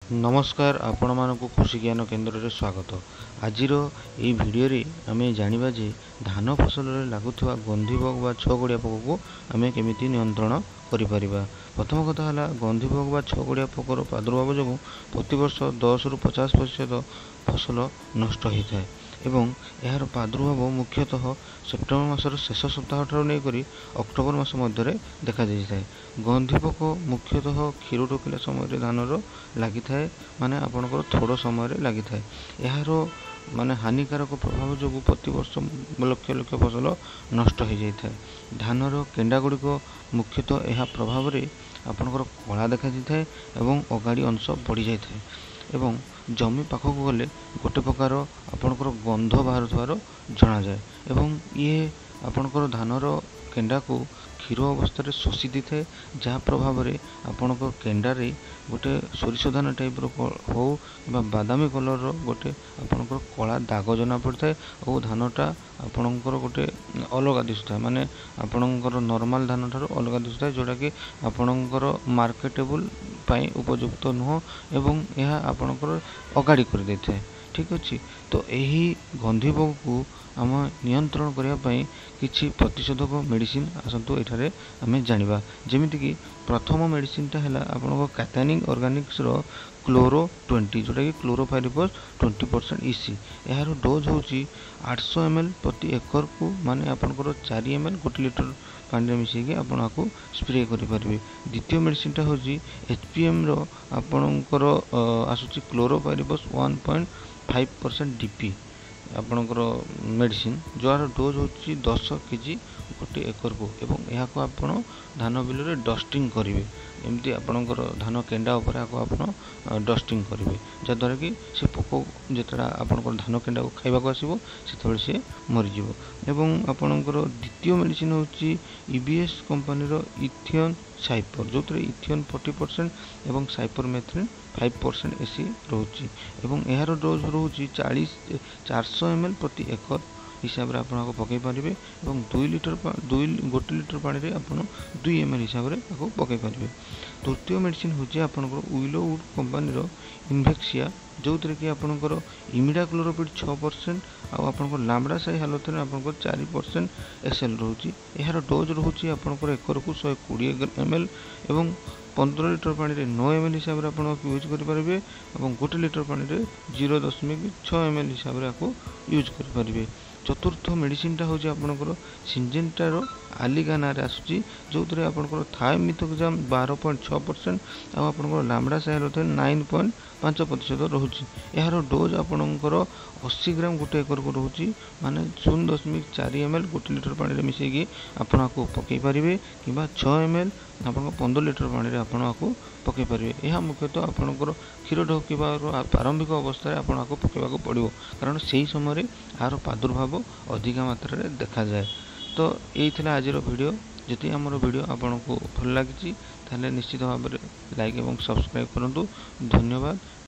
ନମସ୍କାର, ଆପଣମାନଙ୍କୁ କୃଷି ଜ୍ଞାନ କେନ୍ଦ୍ରରେ ସ୍ୱାଗତ। ଆଜିର ଏହି ଭିଡ଼ିଓରେ ଆମେ ଜାଣିବା ଯେ ଧାନ ଫସଲରେ ଲାଗୁଥିବା ଗନ୍ଧିବଗ ବା ଛଅ ଗୋଡ଼ିଆ ପୋକକୁ ଆମେ କେମିତି ନିୟନ୍ତ୍ରଣ କରିପାରିବା। ପ୍ରଥମ କଥା ହେଲା, ଗନ୍ଧିବଗ ବା ଛଅ ଗୋଡ଼ିଆ ପୋକର ପ୍ରାଦୁର୍ଭାବ ଯୋଗୁଁ ପ୍ରତିବର୍ଷ 10ରୁ 50% ଫସଲ ନଷ୍ଟ ହୋଇଥାଏ ଏବଂ ଏହାର ପ୍ରାଦୁର୍ଭାବ ମୁଖ୍ୟତଃ ସେପ୍ଟେମ୍ବର ମାସର ଶେଷ ସପ୍ତାହ ଠାରୁ ନେଇକରି ଅକ୍ଟୋବର ମାସ ମଧ୍ୟରେ ଦେଖାଯାଇଥାଏ। ଗନ୍ଧିପୋକ ମୁଖ୍ୟତଃ କ୍ଷୀର ଢୋକିଲା ସମୟରେ ଧାନର ଲାଗିଥାଏ, ମାନେ ଆପଣଙ୍କର ଥୋଡ଼ ସମୟରେ ଲାଗିଥାଏ। ଏହାର ମାନେ ହାନିକାରକ ପ୍ରଭାବ ଯୋଗୁଁ ପ୍ରତିବର୍ଷ ଲକ୍ଷ ଲକ୍ଷ ଫସଲ ନଷ୍ଟ ହୋଇଯାଇଥାଏ। ଧାନର କେଣ୍ଡା ଗୁଡ଼ିକ ମୁଖ୍ୟତଃ ଏହା ପ୍ରଭାବରେ ଆପଣଙ୍କର କଳା ଦେଖାଯାଇଥାଏ ଏବଂ ଅଗାଡ଼ି ଅଂଶ ବଢ଼ିଯାଇଥାଏ ଏବଂ ଜମି ପାଖକୁ ଗଲେ ଗୋଟେ ପ୍ରକାର ଆପଣଙ୍କର ଗନ୍ଧ ବାହାରୁଥିବାର ଜଣାଯାଏ ଏବଂ ଇଏ ଆପଣଙ୍କର ଧାନର କେଣ୍ଡାକୁ କ୍ଷୀର ଅବସ୍ଥାରେ ଶୋଷି ଦେଇଥାଏ, ଯାହା ପ୍ରଭାବରେ ଆପଣଙ୍କ କେଣ୍ଡାରେ ଗୋଟେ ସୋରିଷ ଧାନ ଟାଇପ୍ର ହଉ କିମ୍ବା ବାଦାମୀ କଲର୍ର ଗୋଟେ ଆପଣଙ୍କର କଳା ଦାଗ ଜଣାପଡ଼ିଥାଏ ଓ ଧାନଟା ଆପଣଙ୍କର ଗୋଟେ ଅଲଗା ଦିଶୁଥାଏ, ମାନେ ଆପଣଙ୍କର ନର୍ମାଲ୍ ଧାନ ଠାରୁ ଅଲଗା ଦିଶୁଥାଏ, ଯେଉଁଟାକି ଆପଣଙ୍କର ମାର୍କେଟେବୁଲ୍ ପାଇଁ ଉପଯୁକ୍ତ ନୁହଁ ଏବଂ ଏହା ଆପଣଙ୍କର ଅଗାଡ଼ି କରିଦେଇଥାଏ। ଠିକ୍ ଅଛି, ତ ଏହି ଗନ୍ଧିବଗକୁ ଆମେ ନିୟନ୍ତ୍ରଣ କରିବା ପାଇଁ କିଛି ପ୍ରତିଷେଧକ ମେଡ଼ିସିନ ଆସନ୍ତୁ ଏଠାରେ ଆମେ ଜାଣିବା। ଯେମିତିକି ପ୍ରଥମ ମେଡ଼ିସିନଟା ହେଲା ଆପଣଙ୍କ କାତାନିକ୍ ଅର୍ଗାନିକ୍ସର କ୍ଲୋରୋ 20, ଯେଉଁଟାକି କ୍ଲୋରୋଫାଇରିଫସ୍ 20% ଇସି। ଏହାର ଡୋଜ୍ ହେଉଛି 800 ଏମ୍ ଏଲ୍ ପ୍ରତି ଏକରକୁ, ମାନେ ଆପଣଙ୍କର 4 ଏମ୍ ଏଲ୍ 1 ଲିଟର ପାଣିରେ ମିଶାଇକି ଆପଣ ଆକୁ ସ୍ପ୍ରେ କରିପାରିବେ। ଦ୍ୱିତୀୟ ମେଡ଼ିସିନଟା ହେଉଛି ଏଚ୍ ପି ଏମ୍ର ଆପଣଙ୍କର ଆସୁଛି କ୍ଲୋରୋଫାଇରିଫସ୍ 1.5% ଡି ପି ଆପଣଙ୍କର ମେଡ଼ିସିନ, ଯାହାର ଡୋଜ୍ ହେଉଛି 10 କେଜି ଗୋଟେ ଏକରକୁ ଏବଂ ଏହାକୁ ଆପଣ ଧାନ ବିଲରେ ଡଷ୍ଟିଂ କରିବେ। ଏମିତି ଆପଣଙ୍କର ଧାନ କେଣ୍ଡା ଉପରେ ଏହାକୁ ଆପଣ ଡଷ୍ଟିଂ କରିବେ, ଯାହାଦ୍ୱାରା କି ସେ ପୋକ ଯେତେବେଳେ ଆପଣଙ୍କର ଧାନ କେଣ୍ଡାକୁ ଖାଇବାକୁ ଆସିବ ସେତେବେଳେ ସିଏ ମରିଯିବ। ଏବଂ ଆପଣଙ୍କର ଦ୍ୱିତୀୟ ମେଡ଼ିସିନ ହେଉଛି ଇ ବି ଏସ୍ କମ୍ପାନୀର ଇଥିଅନ୍ ସାଇପର, ଯେଉଁଥିରେ ଇଥିଅନ୍ 40% ଏବଂ ସାଇପର ମେଥ୍ରିନ୍ 5% ଏସି ରହୁଛି ଏବଂ ଏହାର ଡୋଜ୍ ରହୁଛି 40 400 ଏମ୍ ଏଲ୍ ପ୍ରତି ଏକର ହିସାବରେ ଆପଣ ଆକୁ ପକାଇ ପାରିବେ ଏବଂ 2 ଲିଟର 2 1 ଲିଟର ପାଣିରେ ଆପଣ 2 ଏମ୍ ଏଲ୍ ହିସାବରେ ଆକୁ ପକାଇ ପାରିବେ। ତୃତୀୟ ମେଡ଼ିସିନ ହେଉଛି ଆପଣଙ୍କର ୱିଲୋ ଉଡ୍ କମ୍ପାନୀର ଇନଭେକ୍ସିଆ, ଯେଉଁଥିରେ କି ଆପଣଙ୍କର ଇମିଡାକ୍ଲୋରୋପିଡ୍ 6% ଆଉ ଆପଣଙ୍କର ଲାମ୍ବଡ଼ା ସାଇ ହାଲୋଥେନ୍ ଆପଣଙ୍କର 4% ଏସ୍ ଏଲ୍ ରହୁଛି। ଏହାର ଡୋଜ୍ ରହୁଛି ଆପଣଙ୍କର ଏକରକୁ 120 ଏମ୍ ଏଲ୍ ଏବଂ 15 ଲିଟର ପାଣିରେ 9 ଏମ୍ ଏଲ୍ ହିସାବରେ ଆପଣ ୟୁଜ୍ କରିପାରିବେ ଏବଂ 1 ଲିଟର ପାଣିରେ 0.6 ଏମ୍ ଏଲ୍ ହିସାବରେ ଆକୁ ୟୁଜ୍ କରିପାରିବେ। ଚତୁର୍ଥ ମେଡ଼ିସିନଟା ହେଉଛି ଆପଣଙ୍କର ସିଞ୍ଜେଣ୍ଟାର ଆଲିଗା ନାଁରେ ଆସୁଛି, ଯେଉଁଥିରେ ଆପଣଙ୍କର ଥାଇମିଥୋକ୍ଜାମ୍ 12.6% ଆଉ ଆପଣଙ୍କର ଲାମ୍ବଡ଼ା ସାଇଲୋଥେନ୍ 9.5% ରହୁଛି। ଏହାର ଡୋଜ୍ ଆପଣଙ୍କର 80 ଗ୍ରାମ ଗୋଟେ ଏକରକୁ ରହୁଛି, ମାନେ 0.4 ଏମ୍ ଏଲ୍ 1 ଲିଟର ପାଣିରେ ମିଶାଇକି ଆପଣ ଆକୁ ପକାଇ ପାରିବେ କିମ୍ବା 6 ଏମ୍ ଏଲ୍ ଆପଣଙ୍କ 15 ଲିଟର ପାଣିରେ ଆପଣ ଆକୁ ପକାଇ ପାରିବେ। ଏହା ମୁଖ୍ୟତଃ ଆପଣଙ୍କର କ୍ଷୀର ଢୋକିବାର ପ୍ରାରମ୍ଭିକ ଅବସ୍ଥାରେ ଆପଣ ଆକୁ ପକାଇବାକୁ ପଡ଼ିବ, କାରଣ ସେହି ସମୟରେ ଏହାର ପ୍ରାଦୁର୍ଭାବ ଅଧିକା ମାତ୍ରାରେ ଦେଖାଯାଏ। ତ ଏଇ ଥିଲା ଆଜିର ଭିଡ଼ିଓ। ଯଦି ଆମର ଭିଡ଼ିଓ ଆପଣଙ୍କୁ ଭଲ ଲାଗିଛି, ତାହେଲେ ନିଶ୍ଚିତ ଭାବରେ ଲାଇକ୍ ଏବଂ ସବସ୍କ୍ରାଇବ୍ କରନ୍ତୁ। ଧନ୍ୟବାଦ।